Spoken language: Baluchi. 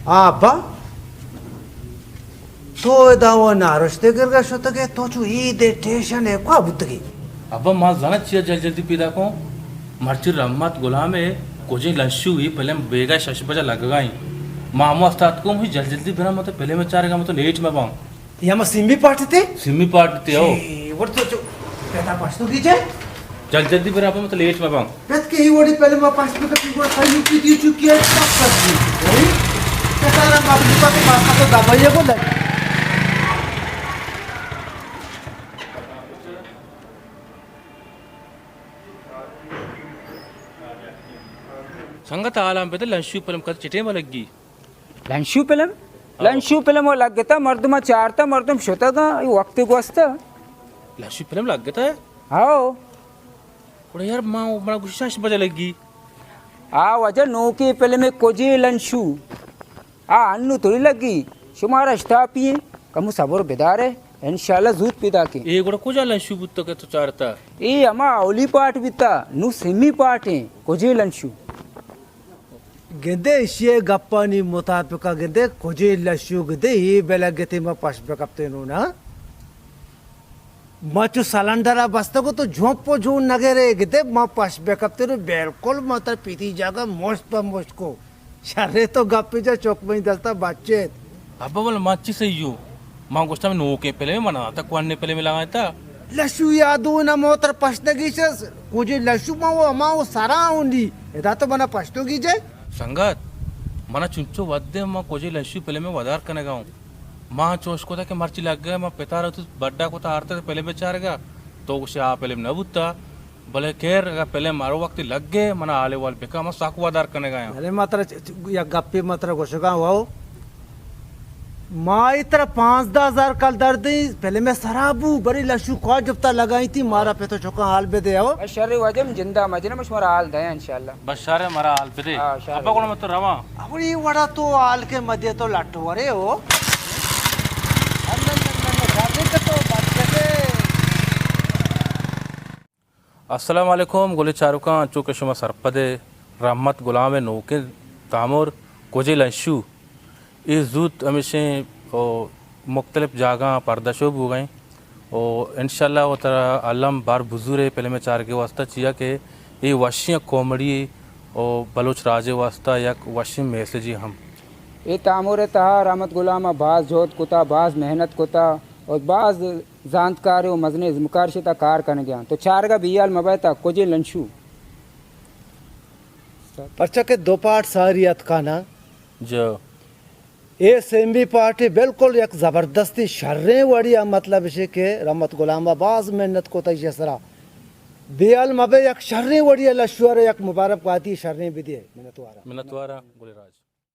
آ ابا، تو ادا و نارشتے گرگا شتگے، تو چو عید ٹیشن ء کوا بوتگے؟ ابا، ما زاناں چیا جل جلدی پیدا کن۔ مرچی رحمت غلام ء کجیں لنشو ای پلم بیگا شش بجا لگگا ایں۔ ما ہمو استاد کو ہی جل جلدی بنا، مت پلم چارگا مت لیٹ مہ باں۔ یا ما سیمی پارٹی تے؟ سیمی پارٹی تے، او۔ اے، ور تو چو، پیدا پشتو کی جے؟ جل جلدی بنا، مت لیٹ مہ باں۔ پت کہ ای وڑی پہلے ما پاس پہ کپی گوڑ سیو کی دیو چکی ہے، تب تک کی۔ وہی؟ پتارا مغلوبہ کے پاس کا تو دبائیے کو لگ۔ سنگت، حالاں بدے، لنشو پلم کت چٹیں لگی؟ لنشو پلم؟ ہاں۔ لنشو پلم و لگتا، مردم چارتا، مردم شتگا، ای وقت گوستا۔ لنشو پلم لگتا؟ ہاؤ۔ گڑا یار، ما، منا گوشی شش بجہ لگی۔ آ واجہ نوکیں پلم کجے لنشو۔ آ انو تھوڑی لگی۔ شمارا اشتاپی ہیں۔ کمو صبر بدارے۔ انشاءاللہ زوت پیدا کے۔ اے گڑا کجا لنشو بوتا کہ تو چارتا؟ اے ہما اولی پارٹ بیتا۔ نو سیمی پارٹ ہیں۔ کجے لنشو۔ گندے ایشی ء گپانی مطابق ء گندے کجے لشو گندے اے بلگتے ما پش بکپتے نو نا۔ ما چو سلنڈر ء بستگو تو جھمپ و جون نگرے گندے ما پش بکپتے نو بالکل ما تر پیتی جاگہ مشت پہ مشت کو۔ شرے تو گپے جا چک مئی دستا بچیت۔ ابا، ول مرچی سہی ہو۔ ما گوشتہ ہمے نوکیں پلمے، من آتا کوہنیں پلمے لگائینتا۔ لشو یادو نہ موتر پشتگیش، کجے لشو ما و ہما و سرا اونی۔ ادا تو منا پشتو گیجے۔ سنگت، منا چنچو ودے ما کجے لشو پلمے ودار کنگا اوں۔ ما چوش کتا کہ مرچی لگے، ما پتارا تو بڈا کتا آرتا پلمے چارگا، تو گوشے آ پلم نہ بوتا۔ بلے خیر، اگاں پلم ہر وقت لگے، منا حال احوال بکن، من سک ودار کنگا آں۔ بلے ما ترا چ-، چ-، یک گپے ما ترا گوشگاں، واو۔ ما ای ترا پانزدہ ہزار کلدار دیں، پلم سرا بو، بری لشو کوا جپتا لگائی تھی، مارا پہ تو چکاں حال بدے، او۔ شر واجہ، من جندا مجنم، شمارا حال دیں انشاءاللہ۔ بس شر، مارا حال بدے۔ ہاں، شر۔ ابا گڑا من تو رواں۔ ابڑی وڑا تو حال کے مدے تو لٹ ورے ہو۔ السلام علیکم گلیں چاروکاں، انچو کہ شما سرپد ئے، رحمت غلام ءِ نوکیں تامر کجے لنشو، اے زوت ہمیشیں او مختلف جاگہاں پردہ شو بوگئیں او انشاءاللہ وترا الم بار بزورے پلم ءِ چارگے واسطہ، چیا کہ اے وشیں کامیڈی او بلوچ راج ءِ واسطہ یک وشیں میسجے ہم۔ اے تامر ءِ تہا رحمت غلام ءَ باز جہد کتا، باز محنت کتا اور باز زانتکار و مزنیں ازمکار شتا کار کنگیاں۔ تو چارگا بیال مبئے تا کجے لنشو۔ پرچا کہ دو پارٹ ساری اتکانا۔ جو۔ اے سیمی پارٹی بالکل یک زبردستی شریں وڑی ءَ، مطلب اشی کہ رحمت غلام ءَ باز محنت کتا ایشی سرا۔ بیال مبئے، یک شریں وڑی ءَ لشو ءَ را یک مبارک باتی شریں بدیے۔ منتوارا۔ منتوارا گل راج۔